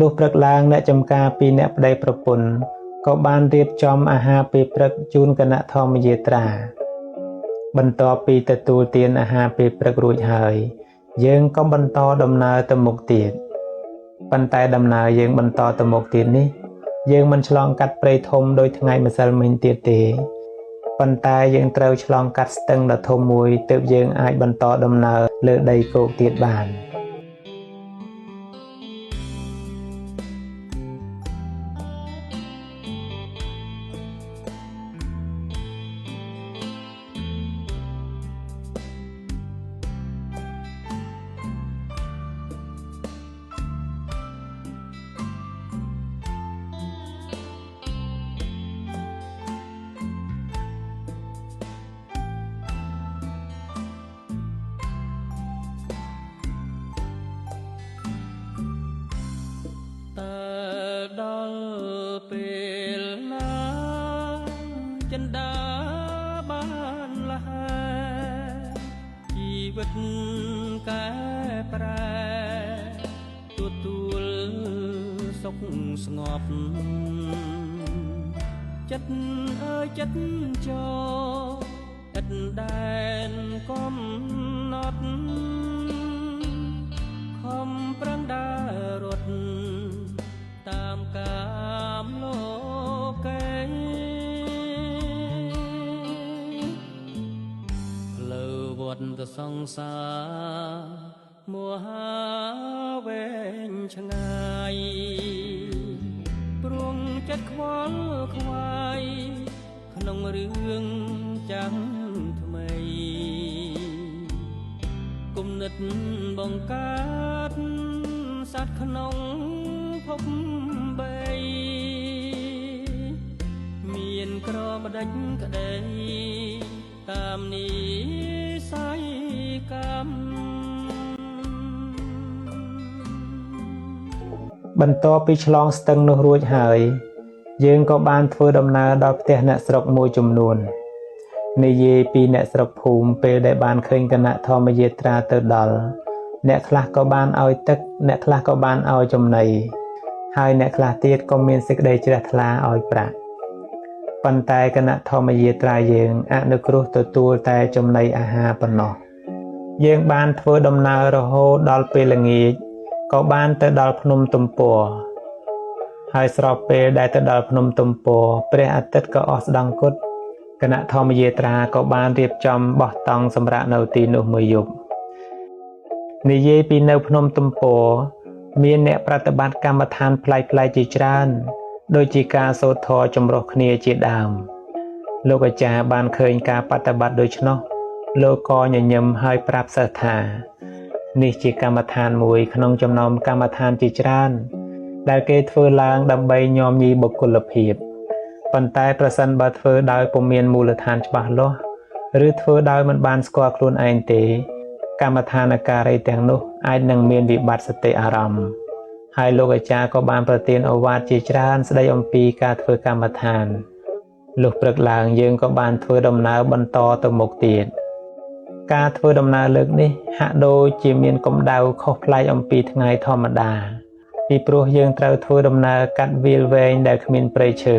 លុះព្រឹកឡើងអ្នកចំការពីរនាក់ប្តីប្រពន្ធក៏បានរៀបចំអាហារពេលព្រឹកជូនគណៈធម្មយាត្រា បន្ទាប់ពីទទួលទានអាហារពេលព្រឹករួចហើយ យើងក៏បន្តដំណើរទៅមុខទៀតប៉ុន្តែដំណើរយើងបន្តទៅមុខទៀតនេះ យើងមិនឆ្លងកាត់ព្រៃធំដូចថ្ងៃម្សិលមិញទៀតទេប៉ុន្តែយើងត្រូវឆ្លងកាត់ស្ទឹងដ៏ធំមួយទើបយើងអាចបន្តដំណើរលើដីគោកទៀតបាន។ តើដល់ពេលណាចិន្តាបានលះជីវិតកែប្រែទទួលសុខស្ងប់ចិត្តអើយចិត្តចោឥតដែនកំណត់ខំប្រឹងដើររត់តាមកាមលោកេផ្លូវវត្តសង្សារមហាវែងឆ្ងាយព្រួងចិត្តខ្វល់ខ្វាយក្នុងរឿងចាំងថ្មី គំនិតបង្កើតសត្វក្នុងភពបីមានក្រមដេចក្តីតាមនិស័យកម្ម បន្ទាប់ពីឆ្លងស្ទឹងនោះរួចហើយ យើងក៏បានធ្វើដំណើរដល់ផ្ទះអ្នកស្រុកមួយចំនួន និយាយពីអ្នកស្រុកភូមិពេលដែលបានឃើញគណៈធម្មយាត្រាទៅដល់ អ្នកខ្លះក៏បានឲ្យទឹក អ្នកខ្លះក៏បានឲ្យចំណី ហើយអ្នកខ្លះទៀតក៏មានសេចក្តីជ្រះថ្លាឲ្យប្រាក់ប៉ុន្តែគណៈធម្មយាត្រាយើងអនុគ្រោះទទួលតែចំណីអាហារប៉ុណ្ណោះ យើងបានធ្វើដំណើររហូតដល់ពេលល្ងាចក៏បានទៅដល់ភ្នំទំពរហើយស្របពេលដែលទៅដល់ភ្នំទំពរព្រះអាទិត្យក៏អស់ស្ដង្គតគណៈធម្មយាត្រាក៏បានរៀបចំបោះតង់សម្រាប់នៅទីនោះមួយយប់និយាយពីនៅភ្នំទំពរមានអ្នកប្រតិបត្តិកម្មដ្ឋានប្លែកៗជាច្រើន ដូចជាការសូត្រធម៌ចម្រុះគ្នាជាដើម លោកអាចារ្យបានឃើញការបប្រតិបត្តិដូច្នោះលោកក៏ញញឹមហើយប្រាប់សិស្សថា នេះជាកម្មដ្ឋានមួយក្នុងចំណោមកម្មដ្ឋានជាច្រើន ដែលគេធ្វើឡើងដើម្បីញោមញីបុគ្គលភាពប៉ុន្តែប្រសិនបើធ្វើដោយពុំមានមូលដ្ឋានច្បាស់លាស់ឬធ្វើដោយមិនបានស្គាល់ខ្លួនឯងទេ កម្មដ្ឋានការីទាំងនោះអាចនឹងមានវិបត្តិសតិអារម្មណ៍ហើយលោកអាចារ្យក៏បានប្រទានឱវាទជាច្រើនស្ដីអំពីការធ្វើកម្មដ្ឋានលុះព្រឹកឡើងយើងក៏បានធ្វើដំណើរបន្តទៅមុខទៀតការធ្វើដំណើរលើកនេះហាក់ដូចជាមានកម្ដៅខុសប្លែកអំពីថ្ងៃធម្មតាពីព្រោះយើងត្រូវធ្វើដំណើរកាត់វាលវែងដែលគ្មានព្រៃឈើ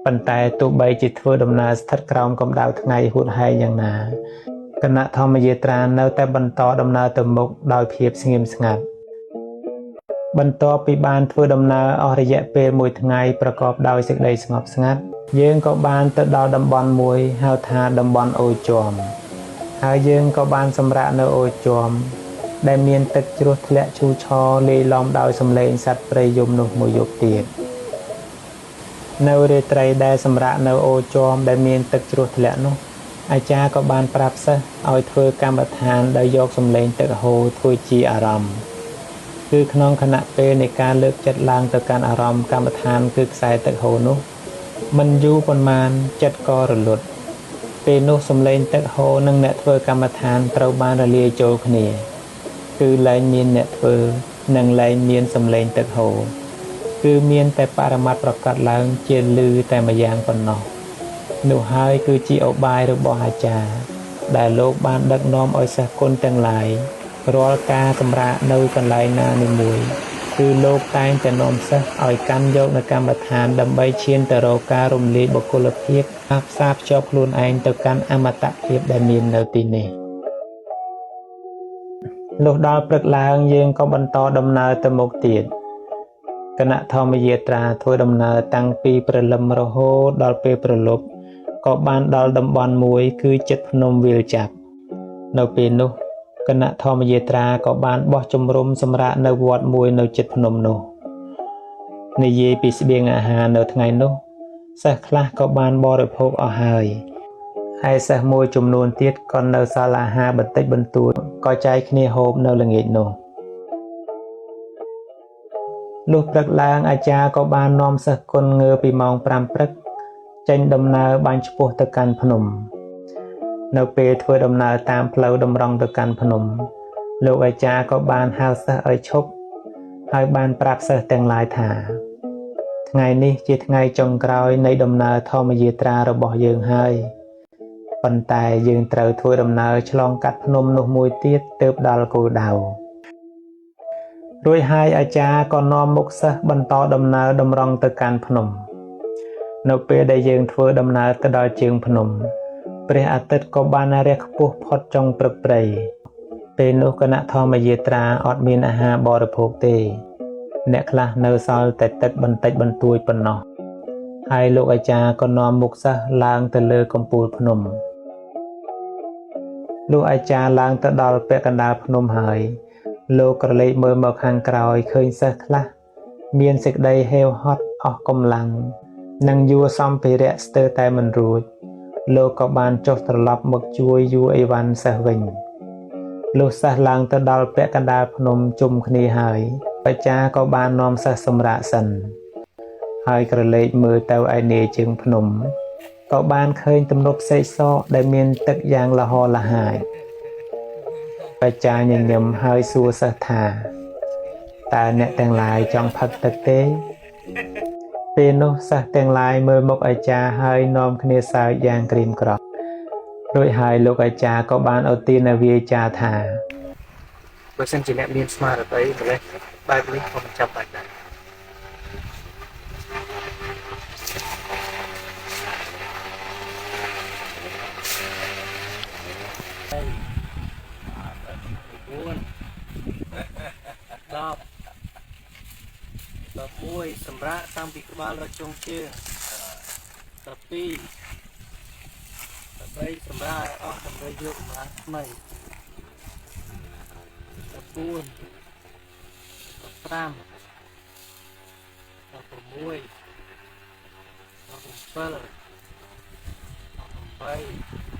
ប៉ុន្តែទោះបីជាធ្វើដំណើរស្ថិតក្រោមកម្ដៅថ្ងៃហួតហែងយ៉ាងណាគណៈធម្មយាត្រានៅតែបន្តដំណើរទៅមុខដោយភាពស្ងៀមស្ងាត់បន្ទាប់ពីបានធ្វើដំណើរអស់រយៈពេលមួយថ្ងៃប្រកបដោយសេចក្តីស្ងប់ស្ងាត់យើងក៏បានទៅដល់តំបន់មួយហៅថាតំបន់អូជាំហើយយើងក៏បានសម្រាកនៅអូជាំដែលមានទឹកជ្រោះធ្លាក់ឈូឆរលាយឡំដោយសំឡេងសត្វព្រៃយំនោះមួយយប់ទៀតនៅរាត្រីដែលសម្រាកនៅអូជាំដែលមានទឹកជ្រោះធ្លាក់នោះអាចារ្យក៏បានប្រាប់សិស្សឲ្យធ្វើកម្មដ្ឋានដោយយកសំឡេងទឹកហូរធ្វើជាអារម្មណ៍គឺក្នុងខណៈពេលនៃការលើកចិត្តឡើងទៅកាន់អារម្មណ៍កម្មដ្ឋានគឺខ្សែទឹកហូរនោះមិនយូរប៉ុន្មានចិត្តក៏រលត់ពេលនោះសំឡេងទឹកហូរនិងអ្នកធ្វើកម្មដ្ឋានត្រូវបានរលាយចូលគ្នាគឺលែងមានអ្នកធ្វើនិងលែងមានសំឡេងទឹកហូរគឺមានតែបរមត្តប្រកាសឡើងជាលឺតែម្យ៉ាងប៉ុណ្ណោះនោះហើយគឺជាឧបាយរបស់អាចារ្យដែលលោកបានដឹកនាំឲ្យសិស្សគុណទាំងឡាយរាល់ការសម្រាកនៅកន្លែងណានីមួយ គឺលោកតែងតែនាំសិស្សឲ្យកាន់យកនូវកម្មដ្ឋានដើម្បីឈានទៅរកការរំលាយបុគ្គលភាពផ្សារភ្ជាប់ខ្លួនឯងទៅកាន់អមតភាពដែលមាននៅទីនេះ។លុះដល់ព្រឹកឡើងយើងក៏បន្តដំណើរទៅមុខទៀតគណៈធម្មយាត្រាធ្វើដំណើរតាំងពីព្រលឹមរហូតដល់ពេលព្រលប់ក៏បានដល់តំបន់មួយគឺជិតភ្នំវាលចាប់នៅពេលនោះគណៈធម្មយាត្រាក៏បានបោះជំរំសម្រាកនៅវត្តមួយនៅជិតភ្នំនោះនិយាយពីស្បៀងអាហារនៅថ្ងៃនោះសិស្សខ្លះក៏បានបរិភោគអស់ហើយហើយសិស្សមួយចំនួនទៀតក៏នៅសល់អាហារបន្តិចបន្តួចក៏ចែកគ្នាហូបនៅល្ងាចនោះលុះព្រឹកឡើងអាចារ្យក៏បាននាំសិស្សគុណងើពីម៉ោង5ព្រឹកចេញដំណើរបាញ់ឆ្ពោះទៅកាន់ភ្នំនៅពេលធ្វើដំណើរតាមផ្លូវតម្រង់ទៅកាន់ភ្នំលោកអាចារ្យក៏បានហៅសិស្សឲ្យឈប់ហើយបានប្រាប់សិស្សទាំងឡាយថាថ្ងៃនេះជាថ្ងៃចុងក្រោយនៃដំណើរធម្មយាត្រារបស់យើងហើយប៉ុន្តែយើងត្រូវធ្វើដំណើរឆ្លងកាត់ភ្នំនោះមួយទៀតទើបដល់គោលដៅរួចហើយអាចារ្យក៏នាំមុខសិស្សបន្តដំណើរតម្រង់ទៅកាន់ភ្នំនៅពេលដែលយើងធ្វើដំណើរទៅដល់ជើងភ្នំព្រះអាទិត្យក៏បានរះខ្ពស់ផុតចុងព្រឹកព្រៃពេលនោះគណៈធម្មយាត្រាអត់មានអាហារបរិភោគទេអ្នកខ្លះនៅសល់តែទឹកបន្តិចបន្តួចប៉ុណ្ណោះហើយលោកអាចារ្យក៏នាំមុខសិស្សឡើងទៅលើកំពូលភ្នំលោកអាចារ្យឡើងទៅដល់ពាក់កណ្ដាលភ្នំហើយលោកក្រឡេកមើលមកខាងក្រោយឃើញសិស្សខ្លះមានសេចក្តីហេវហត់អស់កម្លាំងនិងយួរសម្ភារៈស្ទើរតែមិនរួចលោកក៏បានចុះត្រឡប់មកជួយយួរអីវ៉ាន់សិស្សវិញលុះសិស្សឡើងទៅដល់ពាក់កណ្ដាលភ្នំជុំគ្នាហើយអាចារ្យក៏បាននាំសិស្សសម្រាកសិនហើយក្រឡេកមើលទៅឯនាយជើងភ្នំក៏បានឃើញទំនប់សេកសកដែលមានទឹកយ៉ាងលហលហាយអាចារ្យញញឹមហើយសួរសិស្សថាតើអ្នកទាំងឡាយចង់ផឹកទឹកទេពេលនោះសិស្សទាំងឡាយមើលមុខអាចារ្យហើយនាំគ្នាសើចយ៉ាងក្រៀមក្រំរួចហើយលោកអាចារ្យក៏បានឧទានវាចាថា បើសិនជាអ្នកមានស្មារតីម្លេះបែបនេះក៏មិនចាំបាច់ដែរ11សម្រាប់តាំងពីក្បាលដល់ចុងជើង12 13សម្រាប់ឲ្យអស់ដើម្បីយកកម្លាំងថ្មី14 15 16 17 18